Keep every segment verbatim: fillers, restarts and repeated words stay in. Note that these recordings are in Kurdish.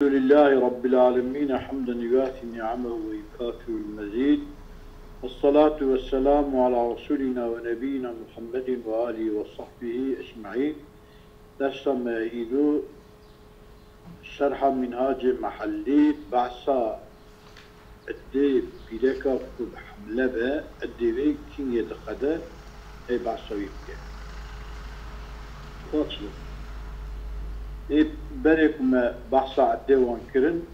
لله رب العالمين حمدا يوافي نعمه ويكافئ المزيد. والصلاة والسلام على رسولنا ونبينا محمد وآله وصحبه أجمعين. Dersa me îro şerha Minhacê Mehellî, behsa Edê pîreka ku bi hemle be, edê wê kîngê diqede, ê behsa wî bike. Xaçi. Ê berê ku me behsa edê wan kirin,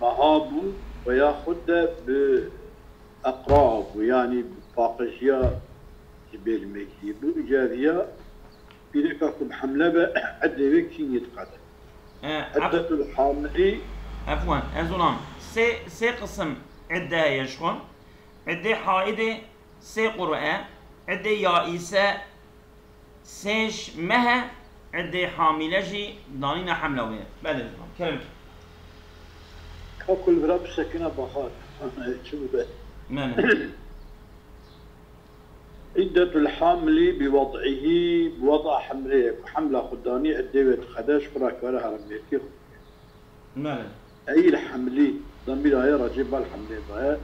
meha bû ve yaxud de bi eqra bû, yanî bi paqijiya ji bêlmekî bû. Îca viya pîreka ku bi hemle be, edê wê kîngê diqede. E, Eddetul hamilî. Efwan, ez ulan sê, sê qisim idde heye ji xwe. Idde haidê sê quru e. Idde yaîse sêş meh e. Idde hamile jî danîna hemla wê. Belê, kerem. Ka kul vira bisekine bahar. Çi bû be? Mene. Îddetul hamlî bi wed'ihî, bi wed'a hemlê ye ku hemla xwe danî, edê wê diqede, ji xwe re kare here mêrkê xwe bike. Belê. Eyîl hemlî, demîra ye racê bal hemlê daye.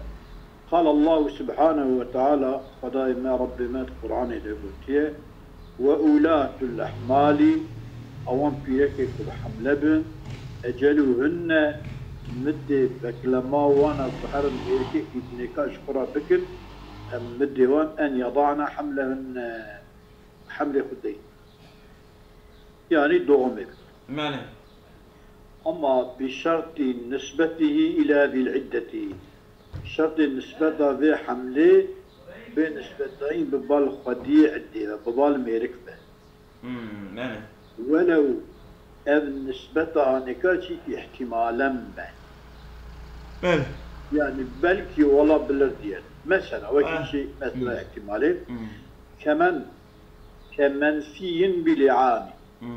Qal Allahu subhanehu ve teala, Xwedayê me, Rebbê me di Qur'anê de gotiye, Ve ulatul ehmalî, ewan pîrekê ku bi hemle bin, eceluhunne, middê beklema wan e ku herin mêrikekî dinêka ji xwe re bikin, em middê wan en yada'na hemlehunne, hemlê xwe deyn. Yanî doğumê bikin. Mene. Ama bi şertî nisbetihî ila zîl iddetî. Şertê nisbeta vê hemlê bê nisbetdayîn bi bal xwediyê iddê ve, bi bal mêrik ve. Hmm, belê. Welew ev nisbeta anêka jî îhtimalen be. Belê. Yani belkî olabilir diye. Mesela, wekî Ah. şey, mesela Hmm. ihtimalê. Hmm. Kemen, kemensiyin bi li'ani. Hmm.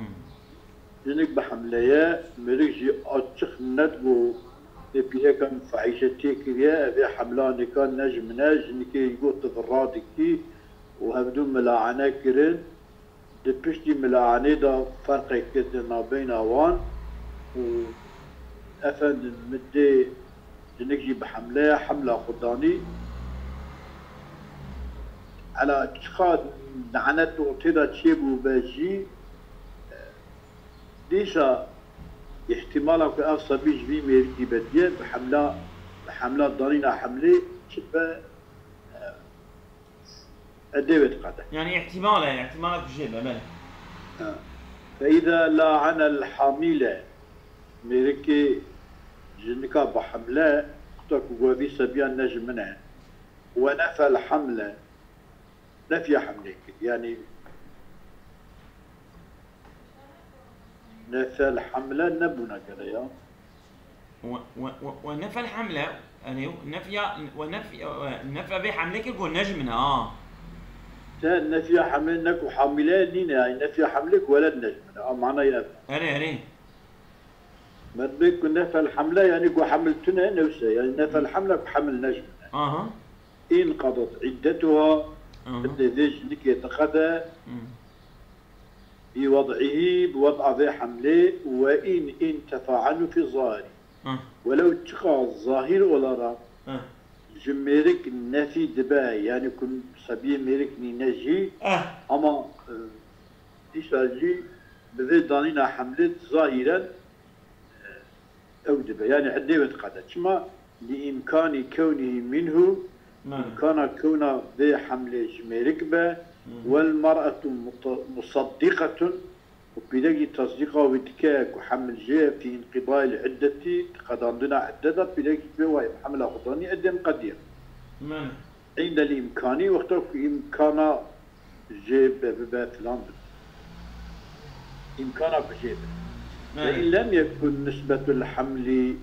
Jinik bi hemle ye, mêrik jî açiq net bû, ê pîreka min fahîşe tê kiriye, ev ê hemla nêka ne ji min e, jinikê jî got tu vira dikî û hevdû milaene kirin. Di piştî milaenê de ferqek ket di navbeyna wan û efendim min dê jinik jî bi hemle ye, hemla xwe danî. Ela çiqas lanet ortê de çêbûbe jî, Dîsa îhtimala ku ev sebî ji vî mêrikî be diye bi hemla, bi hemla danîna hemlê çi be, e, edê wê diqede. Yani ihtimal e, ihtimala ku jê be, belê. Ha. Fe îza la'enel hamîle, mêrikê jinika bi hemle, kuta ku got vî sebiya ne ji min e. Ve nefel hamle, Nefya hemlê kir. Yani nefel hemle nebûna gere ya. Ve, ve, ve, ve nefel hemle, yani nefya, ve nefya, ve nefya vê hemlê kir ku ne ji min e, ha. Te nefya hemlê ne ku hamile nîne, yani nefya hemlê ku weled ne ji min e. A manayê ev. Erê, erê. Merdmê ku nefel hemle, yani ku hemil tune newse. Yani nefel hemle ku hemil ne ji min e. Aha. Înqedet iddetuha, Aha. Idde vê jinikê diqede, Hmm. Bi wed'ihî, bi wed'a vê hemlê, ve în, în tefaenu fi zahirî. Hı. Welew çiqas zahîr olarak Hı. ji mêrik nefî dibe, yani ku sebiyê mêrik nîne jî, Hı. ama, e, dîsa jî bi vê danîna hemlê zahiren, e, ew dibe. Yani edê wê diqede. Çima? Li îmkanî kewnihî minhu, Mane. Îmkana kewna vê hemlê ji mêrik be, Hı hı. Wel mer'etu muta-, musaddiqetun, û pîrekî tasdîqa wî dike ku hemil jê ye fî înqidayil iddetî, di qedandina idde de pîrekî pê wayê hemla xwe danî edê min qediye. Mane. Îndel îmkanî, wexta ku îmkana jê be bibe filan bibe. Îmkana ku jê be. Ve Evet. in lem yekun nisbetul hamli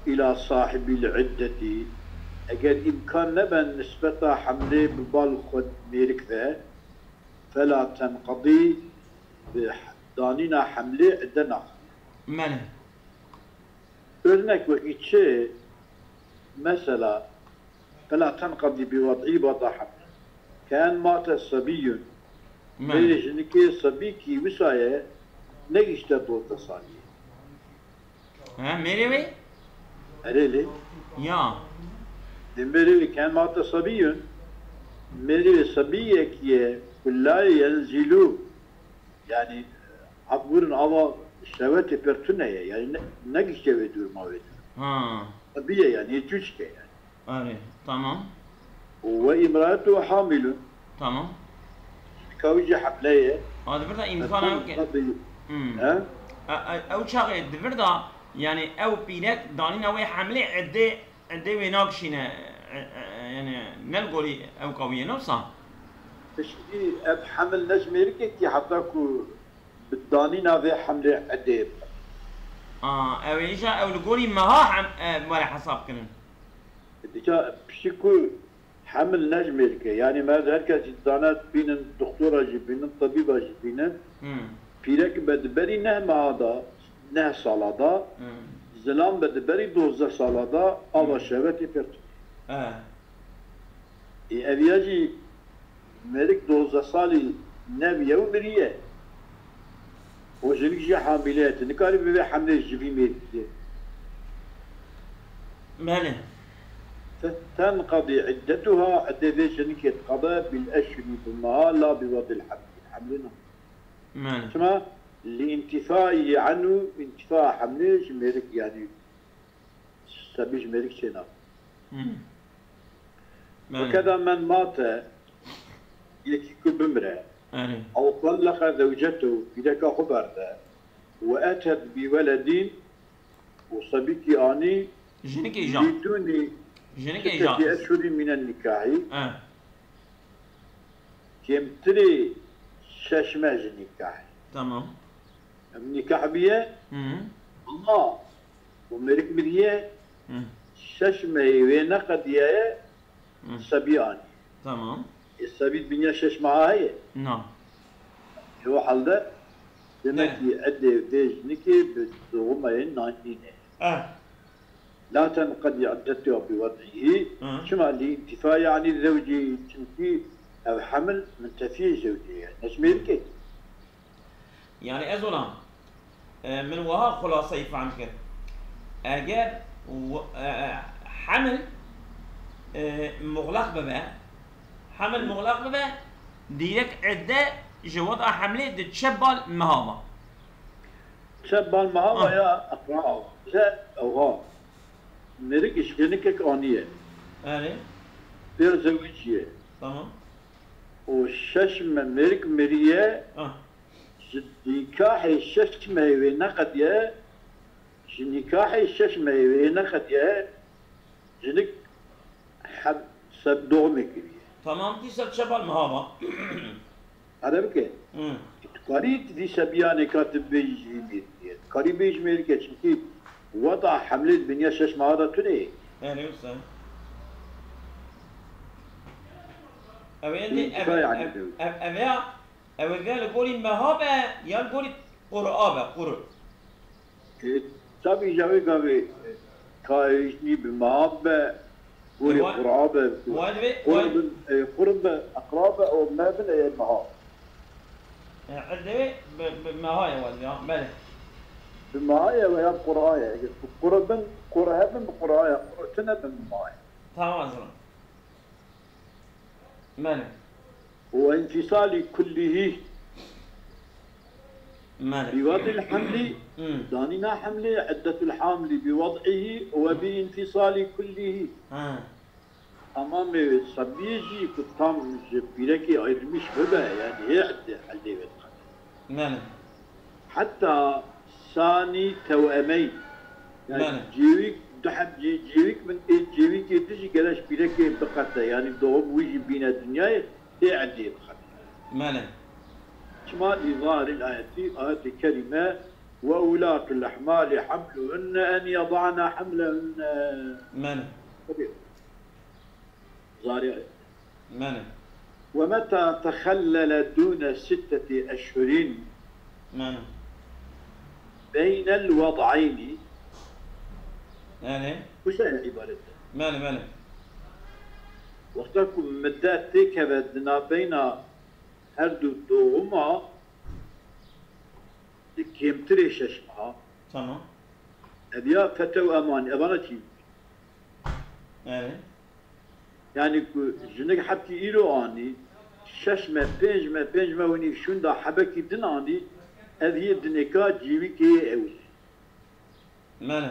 ila sahibil iddeti, eger îmkan nebe nisbeta hemlê bi bal xwe mêrik ve, fela tenqedî, bi danîna hemlê idde naxe. Mene. Örnek wekî çi? Mesela, fela tenqedî bi wed'î bada hemlê. Ken mate sebiyyun. Mene. Vê jinikê sebîkî wisa ye, negişte dozdeh saliyê. He, mêrê wê? Erê lê. Ya. Dê mêrê wê ken mate sebiyun. Mêrê wê sebiyek ye ku la yenzilu. Yani abgurin ava şewetê pêr tune ye. Yani ne, negişte wê dûr ma wê dûr. Ha. Sebiye yani yê çûçke yani. Erê, tamam. Ve imraetu hamilun. Tamam. Ka wî jî hemle ye. A di vir de însan ew ke. Hmm. He? E, e, ew çaxê di vir de, yani ew pîrek danîna wê hemlê eddê, eddê wê nakişîne, e, e, yani ne li gorî ew qawî ye, ne wisa? Piştî ev hemil ne ji mêrikekî heta ku bi danîna vê hemlê edê bibe. A, ew ê îja ew li gorî meha hem, e, were hesab kirin. Dîka piştî ku hemil ne ji mêrik e. Yani me her kes jî dizane bînin, doktora jî bînin, tebîba jî bînin. Hmm. Pîrek be di berî neh meha de, neh sala de, Hmm. zilam be di berî dozdeh sala de, ava Hmm. şehwetê pêr tune. E. Ê eviya jî mêrik dozdeh salî nebiye û miriye. Û jinik jî hamîle ye. Tu nikarî bi vê hemlê ji vî mêrikî. Belê. Te-, tenqedî iddetuha, eddê vê jinikê diqede bil eşhurî bi meha la bi wedil hemlî. Hemlê ne. Belê. Çima? Li întifaihi anhu, întifa hemlê ji mêrik, yani sebî ji mêrik çênabe. Hmm. Belê. Wekeda men mate, yekî ku bimire, Erê. ew telleqe zewcetehu, pîreka xwe berde, we etet bi weledîn, û sebîkî anî, Jinikê îja. Bidûnî Jinikê sitteti îja. Eşhurî mînen nîkahî, E. kêmtirê şeş meh ji nîkahî. Tamam. Em nîkah biye, Hı hı. ama û mêrik miriye, Hı. şeş mehê wê neqediyaye, Hı. sebî anî. Tamam. Ê sebî dinya şeş meha heye. Na. Ê o halde, demek ki edê vê jinikê bi doğumayên nayîne. Eh. La tenqedî iddetuha bi wed'ihî. Hı. Çima li întifayê anî zewcî, çimkî ev hemil min tefiyê zewcê ye. Ne ji mêrikê. Yani ez olam. E, min wiha xulaseyî fehm kir. Eger w-, e, e, hemil, e, muxleq bibe, hemil muxleq bibe, dîrek idde ji weda hemlê di çe bal meha ve. Çe bal meha ve Ah. ya eqra ve. Çe ewa. Mêrik ji jinikek aniye. Erê. Pêr zewiciye. Tamam. Û şeş me mêrik miriye. Ah. Ji nîkahê şeş mehê wê neqediye, ji nîkahê şeş mehê wê neqediye, jinik heb-, seb doğumê kiriye. Tamam, dîsa çe bal meha va. Erebike, Hı. Tu karî vî sebiyanê ka tu bêjî ji vî mêrikê. Tu karî bêjî mêrike, çimkî weda hemlê di biniya şeş meha de tune ye. Erê wisa. Ev ê Întifa ev, yani ev, diyor. ev, ev ya Ew ê vê li gorî meha be yan gorî qura be, qur. E, tabii jawê gavê, e, ka êjnî bi meha be, gorî E, wa-, qura be, wa divê, qur wa- bin, e, qur be, eqra be, o me bin e meha. E, erdê wê bi, bi meha ye wa divê, ha, belê. Bi meha ye veya qura ye. Eger qur bin, qur hebin bi qura ye, qur tune bin bi meha ye. Tamam, zanim. Belê. وانفصال كله Belê. بوضع الحمل، Hmm. danîna hemlê, عدة الحامل بوضعه وبانفصال كله. Ha. Tamamê sebiyê jî ku tam ji pîrekê ayrılmış bibe, yani hê eddê hemlê wê diqede. Belê. Heta sani tewemey. Yani Belê. cêwîk, du heb cê-, cêwîk bin ê cêwîkê din jî gere ji pîrekê biqete. Yani doğum wî jî bîne dinyayê, tê eddê biqete. Belê. Çima li zahiril ayetî, ayetê kerîme, "Ve ulatul ahmali hamluhunne en yada'na hamlehunne." Belê. Tabii. Zahiri ayet. Belê. ومتى تخلل دون ستة أشهر Belê. بين الوضعين. Yani. Wisa ye îbaret e. Belê, belê. Wexta ku middet têkeve di navbeyna her du doğuma, di kêmtirê şeş meha, Tamam. Ev ya fetew emanî, evana çî? Evet. Yani ku jinik hebkî îro anî, şeş me, pênc me, pênc me winî şûnda hebekî din anî, ev yê dinêka cîwîkê yê ewil. Mene.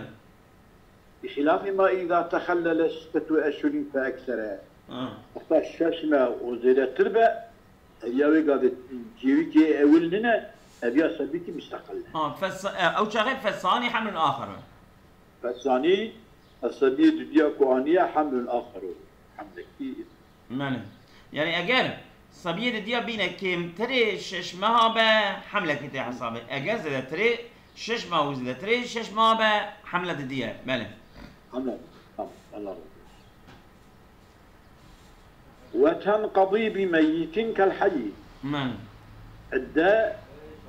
Bi xilafî ma îza texellele sittatu eşhurin fe eksere. Ha. Heta şeş me û zêdetir be, ev ya wê gavê cêwîkê ewil nine, ev ya sebîkî mustaqil e. Ha, fes-, e, ew çaxê fesanî hemlun axir e. Fesanî, e, sebiyê dudiya ku aniye hemlun axir o. Hemlekî. Mene. Yani eger sebiyê dudiya bîne kêmtirê şeş meha be, hemlekî tê hesabê. Eger zêdetirê şeş meha û zêdetirê şeş meha be, hemle dudiye. Belê. Tamam, tamam. Allah razı olsun. Ve tenqadî bi meyyitin kel heyy. Men. Idde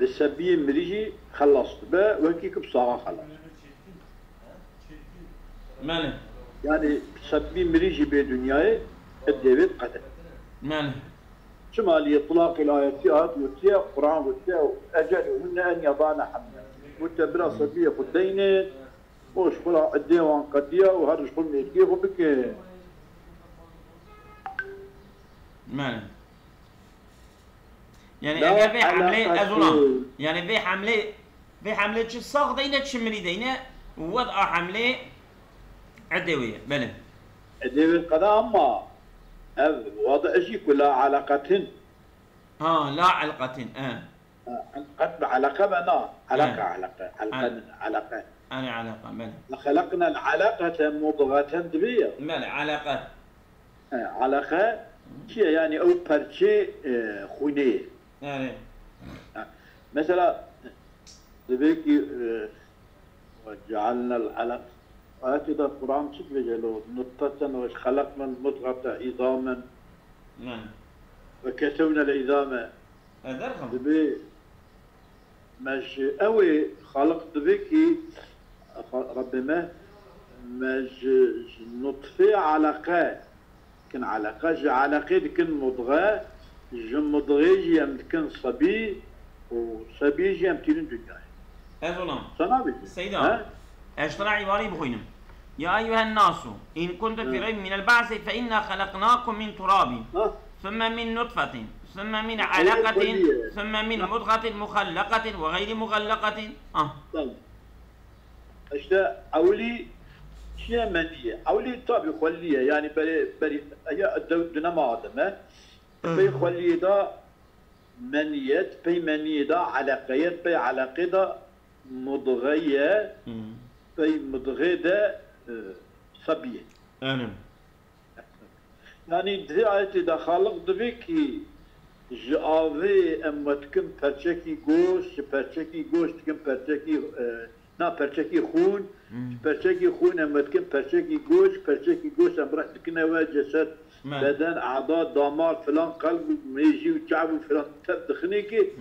bi sebiyê mirî jî xelas dibe, wekî ku bi saxa xelas. Men. Yani bi sebiyê mirî jî bê dinyayê, iddê wê diqede. Men. Çima li itlaqil ayetî hat gotiye, Quran gotiye, ecel hunne en yadane hamle. Gotiye bira sebiyê xwe deyne, û ji xwe re idê wan qediya û her ji xwe mêrgê xwe bike. Mene. Yani eger vê hemlê, ez ona. Yani vê hemlê, vê hemlê çi sax deyne, çi mirî deyne, wed a hemlê edê wê ye. Belê. Edê wê qeda ama ev wada jî ku la eleqetin. Ha, la eleqetin, e. Ha, qet bi eleqe be na. Eleqe, eleqe. Eleqe, eleqe. Ene eleqe, belê. Xeleqnel eleqete mudğeten dibe ya. Belê, eleqe. He, eleqe çi ye? Yani ew perçê, e, xwînê ye. Yani. Ha, mesela, dibe ki, e, ve cealnel eleq-, ayetê de Quran çi dibêje lo? Nutfeten ve xeleqnel mudğete izamen. Yani. Ve kesewne le izame. E, derxim. Dibe me ji ew ê Xaliq dibe ki, Rebbê me, me ji, ji nutfê eleqe dikin eleqe, ji eleqê dikin mudxe, ji mudxê jî em dikin sebî û sebî jî em tînin dinyayê. Ez olam. Sana bêjim. Seyda. He? Ez ji te re îbareyê bixwînim. Ya eyyuhen nasu, in kuntum fî reybin minel ba'si fe inna xelaqnakum min turabin, thumme min nutfetin, thumme min eleqetin, thumme min mudxetin muxelleqetin ve gayri muxelleqetin. Ah. Tamam. İşte ewlî çi ye, menî ye. Ewlî tabî xwelî ye. Yani berê, berî, ya dew-, dunema Adem e. Pey xweliyê de menî ye, pey meniyê de eleqe ye, pey eleqê de mudxe ye, pey mudxê de, e, sebî ye. Enim. Yani di vê ayetê de Xaliq divê ki ji avê em we dikin perçekî goşt, ji perçekî goşt dikin perçekî, e, na perçekî xûn, ji perçekî xûn em we dikin perçekî goşt, perçekî goşt em reh dikine we ceset, beden, eda, damar, filan, qelb û mêjî û çav û filan tev dixinê ki,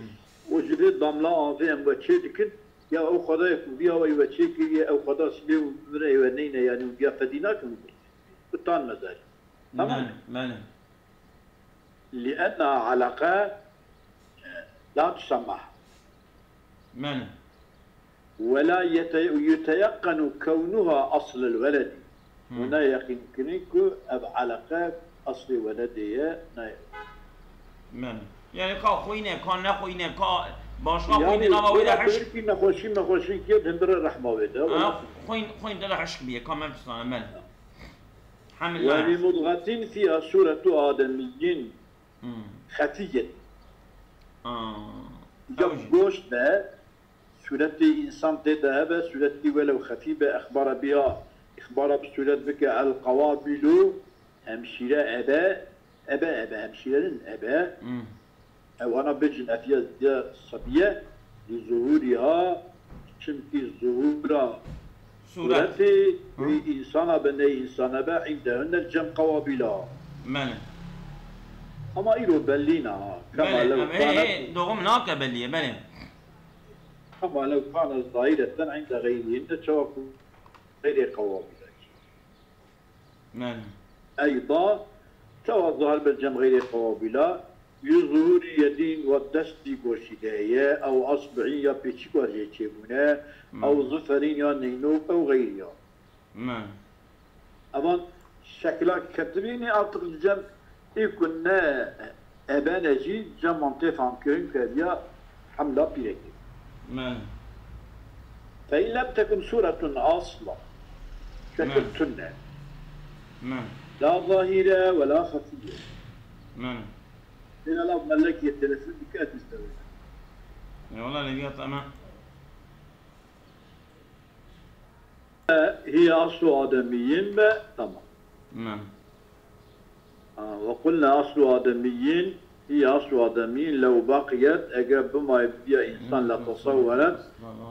û ji vê damla avê em we çê dikin, ya ew xwedayê ku viya we we çê kiriye, ew xweda sibê û min re we neyne, yani û viya fedî nakin û bi tan mezarî. Tamam. Mene, mene. Lienna eleqe, e, la tusammah. Mene. Wela yete-, yuteyaqqenu kewnuha aslel weledi. Hûn ne yeqîn kirin ku ev eleqe aslê weledê ye, ne. Mene. Yani ka xwîne, ka nexwîne, ka başka xwîne, nava wê de hişk. Belkî nexweşî, nexweşî kiye di hundirê rehma wê de. Ha, xwîn, xwîn de hişk biye, ka me bistane, mene. Hemillah. Ve min mudgatin fiha suretu ademiyyin. Hmm. Xefiyyin. Aa, ya goşt be, sûretê însan tê de hebe, sûretî welew xefî be, exbara biha, îxbara bi sûret bike, el qawabîlu, hemşîre ebe, ebe, ebe, hemşîrenin ebe. Hmm. Ew ana bêjin ev ya, ya sebiye, li zuhûrîha, çimkî zuhûra sûretê wî însana be, ney însane be, îndehunne cem qewabîla. Mene. Ama îro bellî ne ha. Kema lew kanet. Doğum nake belliye, belê. Kema lew kanet zahîreten inde xeyrîhinne, çawa ku xeyrê qewabîla. Mene. Eyda, çawa zahir be cem xeyrê qewabîla, Bi zuhûrî yedîn wa destî goşî de heye, ew asbihîn ya pêçîk wa jê çêbûne, Hmm. ew ziferîn ya neynok ew xeyriya. Me. Evan şekila ketibînî artık li cem ê ku ne ebene jî cem wan tê famkirin ku ev ya hemla pîrekê. Me. Fe in lem tekun sûretun asla. Şekil Me. tune. Me. La zahire ve la xefiye. Me. Bêne lav melekê telefon dike ez destewê. Eyvallah, lê diya tamam. Hiye aslu ademiyyin be, tamam. Tamam. Ha, ve qulna aslu ademiyyin, hiye aslu ademiyyin, lew baqiyet, eger bimayê biya insan la tasawweret,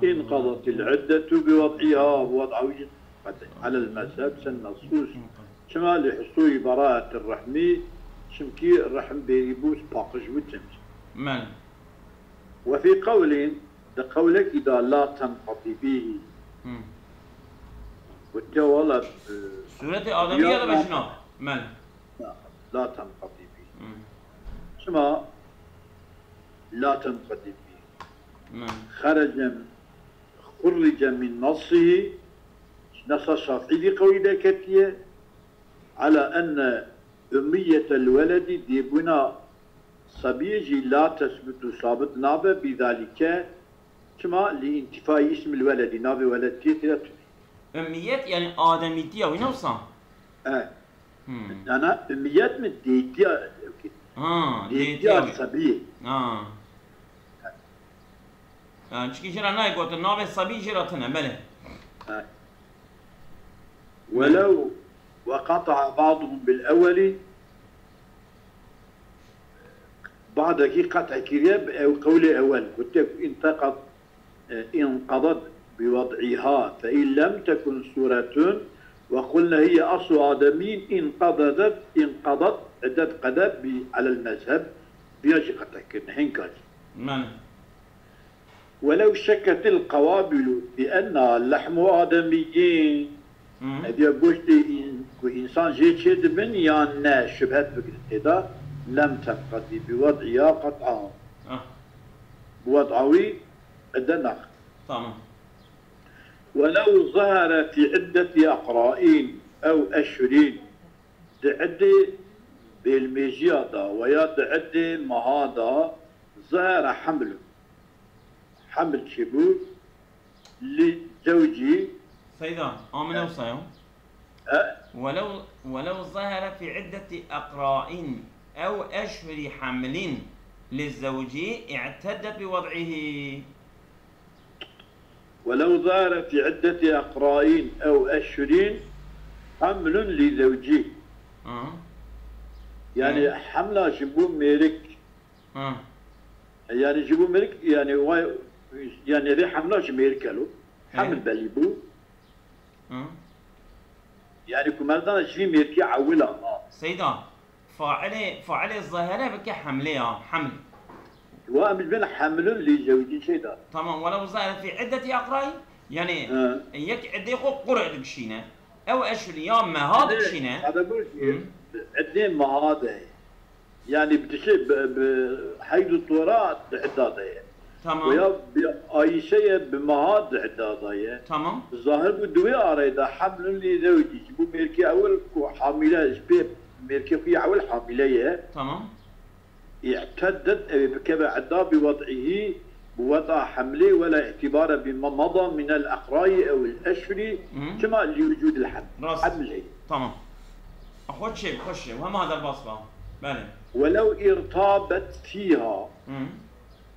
inqadatil iddetu bi wad'iha, bi wad'a wî qet, alel mezheb, sen nasus. Çima li husûlî beraetir rehmî, çimkî rehm bêrî bû, paqij bû temiz. Men. Ve fî qewlin, di qewlekî de la tenqedî bîhî. Hmm. Gotiye wala, e, Sûretê Ademî ya ya da na- beşna. Men. Na, la tenqedî bîhî. Hmm. Çima la tenqedî bîhî? Men. Xerece, xurrice min nasihî, nasa Şafîî vî qewlî derketiye, ala enne ummiyetel weledî dêbûna sebiyê jî la tesbutu sabit nabe bî zalîke, çima li întîfayî îsmil weledî, navê welediyê tê de tune. Ummiyet yani ademîtiya wî ne wisa? E. Hmm. Dana ummiyet mi dêtiya, Ha, dêtiya dêtiya wî. sebiyê. Ha. Yani çikî jê re nayê gotin, navê sebî jê re tune, belê. Ha. Welew weqata'a ba'duhum bil ewweli, badekî qet'e kiriye bi ew qewlê ewel. Gotiye ku inteqad, e, inqadat bi wad'iha, fe in lem tekun suretun, ve qulna hiye aslu ademîn, inqadadat, inqadat, iddet qede bi alel mezheb, biya jî qet'e kirine, hinka jî. Men. Welew şekketil qewabilu bi enna lehmu ademiyyin. Hı. Ev ya goştê in-, ku însan jê çê dibin yan ne şibhet bigirin tê de, lem tenqedî bi wed'iha qet'a. Ah. Bi wed'a wî idde naxe. Tamam. Welew zehare fî iddetî eqra'în ew eşhurîn. Di iddê bêlmêjiya de weya di iddê meha de zehara hemlun. Heml çêbû li zewcî. Seyda, amine wisa yo. E? Welew, welew zehara fî iddetî eqra'in ew eşhurî hemlin li zewcî i'teddet bi wed'ihî. Welew zehara fî iddetî eqra'in ew eşhurîn hemlun li zewcî. Ha. Yani Evet. hemla ji bo mêrik. Ha. Yani ji bo mêrik, yani vay, yani rê hemla ji mêrik elo. Heml Evet. belî bû. Hı. Yani ku merdan ji vî mêrkê ewil a. Seyda, failê, failê zehre bike hemlê ya, heml. Wa em dibin hemlun li zewcî Seyda. Tamam, welew zehre fî iddetî eqra'in, yani Hı. yek iddê xwe qure dikişîne. Ew eşhurî ya meha Iddê, dikişîne. Sade bû ki, Hı. iddê meha de. Yani bi tişê bi, bi heyd û tora di idda de ye. Tamam. Veya bi Ayşeye bi meha di idda de ye. Tamam. Zahir bû di wê arayê de hemlun li zewcî ji bo mêrkê ewil ku hamîle ji pê mêrkê xwe yê ewil hamîle ye. Tamam. I'teddet ew ê bikeve idda bi wed'ihî bi wed'a hemlê wela îtîbare bi ma mada minel eqrayî ew el eşhurî Hı. çima li wucûdil hem-, Rast. hemlê. Tamam. Xweş çê, xweş çê. Hema derbas ba. Belê. Welew irtabet fîha. Hı.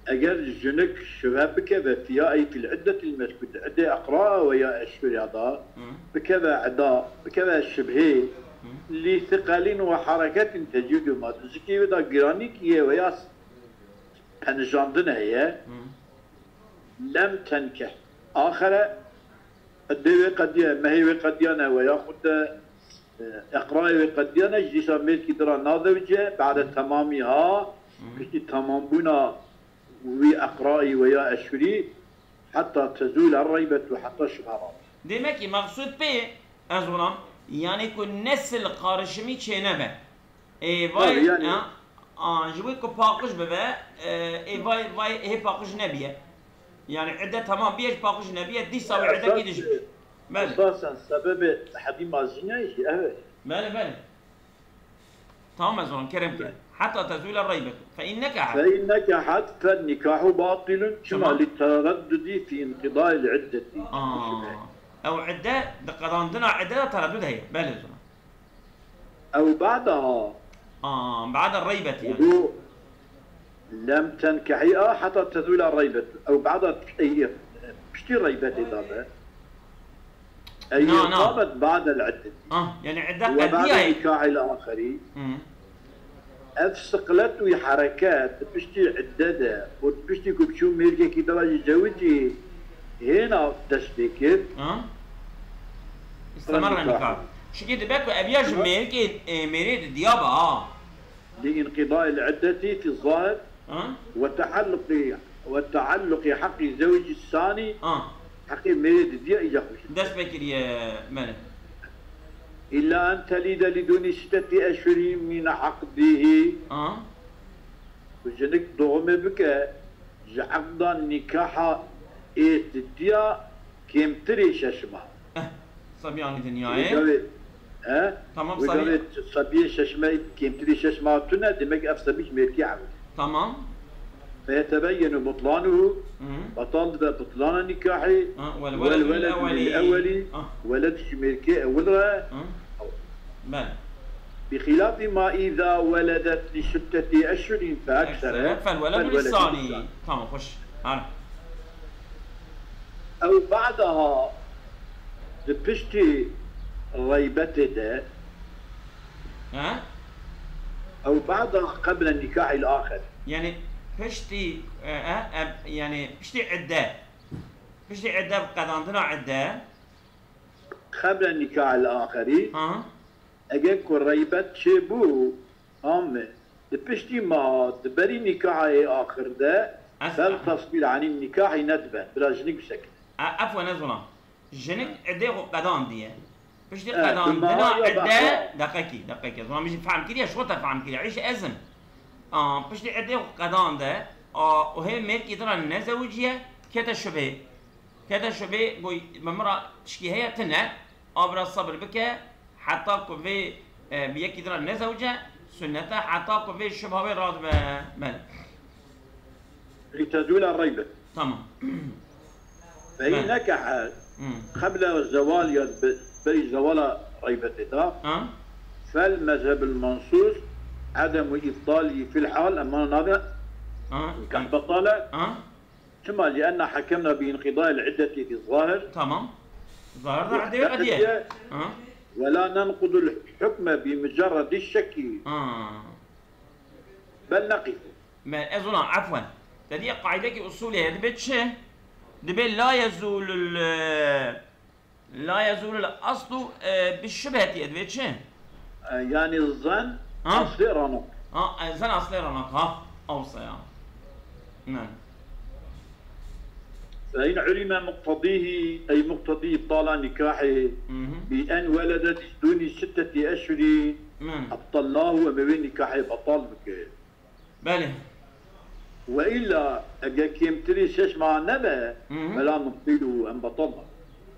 Eger jinik şübhe bikeve fîha ey fil iddetil mezkûr, di iddê eqra ve ya eşhurya da, Hı. bikeve eda, bikeve şübhê, Hı. li siqelin ve hareketin tecûdu ma, di zikê wê da giranî kiye ve ya penijandin heye, Hı. lem tenkeh. Axere, iddê wê qediye, mehê wê qediyane ve yaxud de, e, eqrayê wê qediyane, ji dîsa mêrkî dira nazewce, ba'de temamî ha, Hı. piştî tamambûna wî eqrayî ve ya eşhurî, heta tezûle reybetu, heta şibhe rabe. Demek ki maqsud pê, ez wana, yani ku nesil karışımı çênebe. Ê, vay, Tabii yani, ha? Aa, ji wê ku paqij bibe, e, ê vay, vay hê paqij nebiye. Yani idde tamam biye, ji paqij nebiye, dîsa wê idde kî dijbî. Belê. Esasen sebebê hebî mazînayê jî ev e. Belê, belê. Tamam, ez wan kerem kir. Heta tezûle reybetu. Fe in nekahat. Fe in nekahat, fe nikahu batilun. Çima? Tamam. Li tereddudi fi inqidayil iddeti. Aa. Ew idde, di qedandina idde de tereddud heye. Belê zona. Ew ba'daha. Aa, ba'da reybeti yani. Bu lem tenkehî a heta tezûla reybet. Ew ba'da, ey, piştî reybetê de be. Ey, na, na. Qamet ba'del iddet. Ah, yani idde qediya. Ve ba'da nikahil axeri. Hı. Ev siqlet wî hereket di piştî idde de û di piştî ku biçû mêrgekî de ve jî cewitî hêna dest pê kir. Ha? İstemar nikah. Şikê dibe ku ev ya ji mêrgê, e, mêrê di diya be ha. Li inqidayil iddeti fi zahir Ha? Ve tealluqi, ve tealluqi haqqi zewci sani, Ha? Heqê mêrê didiya îca xweş. Dest pê kiriye, belê. İlla en telide liduni sitteti eşhuri min aqdihi. Ha? Ku jinik doğumê bike ji eqda nikaha ê didiya kêmtirê şeş mah. Eh, sebiyanî dinyayê. Wê gavê, he? Tamam, wê gavê sebiyê şeş meh, kêmtirî şeş meh tune, demek ev sebî ji mêrkê ewil. Tamam. Feyetebeyyenu butlanuhu, Hı. Betal dibe butlana nikahê, Ha, wel weledu lil ewweli. Weled ji mêrkê ewil re. Hı. Belê. Bi xilafî ma îza weledet li sitteti eşhurin fe eksere, Eksere, fel weledu fel weledu lissani. Lissani. Tamam, hoş. Hadi. Ew ba'daha di piştî reybetê de, He? Ew ba'daha qeble nikahil axir. Yani piştî, e, e, e, yani piştî idde. Piştî idde, qedandina idde. Qeble nikahil axirî. Ha. Eger ku reybet çêbû, Amme, di piştî meha, di berî nîkahê axir de, Ez- fel tesbîr anî nîkahî nedibe, bila jinik bisekine. E, efwen ez ona. Jinik edê xwe qedandiye. Piştî E, qedandina bi meha ya ede, bexwe. Deqekî, deqekî. Ez ona min jî fehm kiriye, şo te fehm kiriye. Îş ezim. A, piştî edê xwe qedande, a, û hê mêrkî din re nezewiciye, kete şubê. Kete şubê, goy, bi min re tişkî heye tine, a bira sebir bike, heta ku vê, e, bi yekî din re nezewce, sunnet e, heta ku vê şubha wê radibe. Belê. Li tezûla reybe. Tamam. Fe Belê. in nekaha Hmm. qebla zewal ya bi-, berî zewala reybetê da. Ha? Fel mezhebul mansus ademu îbtali fil hal, ema nade Ha? nikah betale. Ha? Çima? Li enna hekemna bi inqidayil iddeti fi zahir. Tamam. Zahir de Ve idde yok ediye. Ha? Ve la nenqudul hukme bi mucerredi şekki. Ha. Bel neqifu. Me, ez ona, efwen. Te diye qaidekî usulê heye, dibe çi? Dibe la yezulul, e, la yezulul aslu, e, bi şubheti, dibe çi? E, yani zan Ha? aslê ranak. Ha, e, zan aslê ranak, ha. Awsa ya. Ne. Fe in ulime muqtedihi, ey muqtedî ibtala nikahê, Hı hı. bi en weledet dûnî sitteti eşhurî, Hı. ebtallahu, em ê wê nikahê betal bike. Belê. Ve illa, eger kêmtirî şeş meha nebe, Hı hı. fela nubtiluhu, em betal nakin.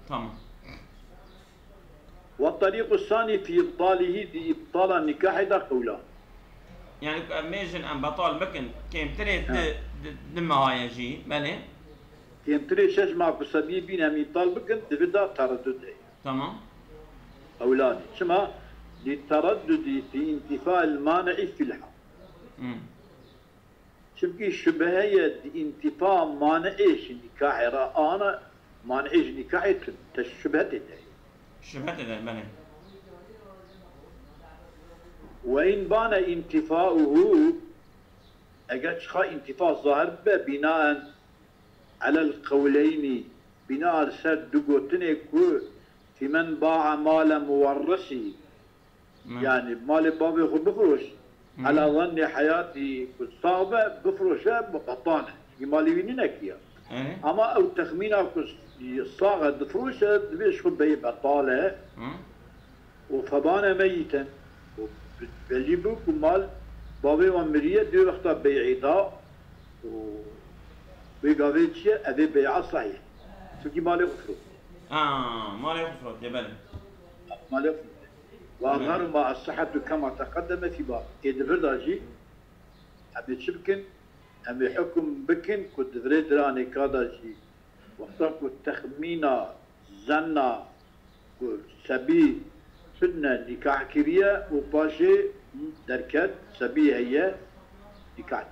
Tamam. Ve terîqu sanî fî îbtalîhî, di îbtala nikahê de qewlan. Yani em mêjin em betal bikin, kêmtirê Ha. di, di, di meha ye jî, belê. Kêmtirê şeş meha ku sebî bîn em îbtal bikin, di vê de tereddud heye. Tamam. Qewlanê. Çima? Li tereddudî fî intîfail mani'î fîl hal. Hmm. Çimkî şubhe ye di întîfa mani'ê ji nîkahê re, ana mani'ê ji nîkahê tu te şubhe tê de. Şubhe tê de, belê. Ve in bane întîfauhu, eger çiqa întîfa zahir bibe, bînaen alel qewleynî, bîna li ser du gotinê ku fîmen ba'a male muwerrisî, Hmm. Yani malê bavê xwe bifiroş. Hmm. Ala zannê heyatî ku sax be, bifiroşe, bi betal e. Çünkü malê wî nîne kiya. Evet. Ama ew texmîna ku sax e, difiroşe, divê ji xwe beyê betal e. Hmm. Û febane meyîten. Û be-, belî bû ku mal Bavê wan miriye, dê wexta bey'ê da û wê gavê çi ye? Evê bey'a sehîh. Çunkî malê xwe firot. Ha, malê xwe firot, belê. Malê xwe firot. Ve azharu ma as-sihhatu kema teqeddeme fî bab. Ê di vir de jî em ê çi bikin? Em ê hukm bikin ku di virê dira nîka de jî wexta ku texmîna, zenna ku sebî tune nîkah kiriye û paşê derket sebî heye nîkah.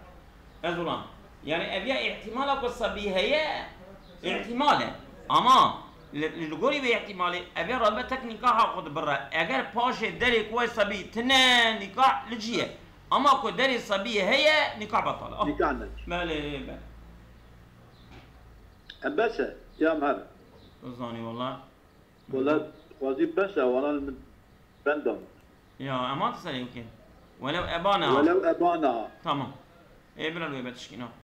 Ez ulan. Yani ev ya ihtimala ku sebî heye, ihtimal e. Ama li li gorî vê ihtimalê ev ya radibe tek nîkaha xwe dibire. Eger paşê derê ku wê sebî tune nîkah li cî ye. Ama ku derê sebî heye nîkah betal e. Ah, Nîkah ne. Belê, belê. Em bes e, ya em her. Bizanî wala. Wala xwazî bes e, wana li min benda min. Ya, em hatin serê wekê. Welew ebana. Welew ebana. Tamam. Ê, bira wê betişkîna.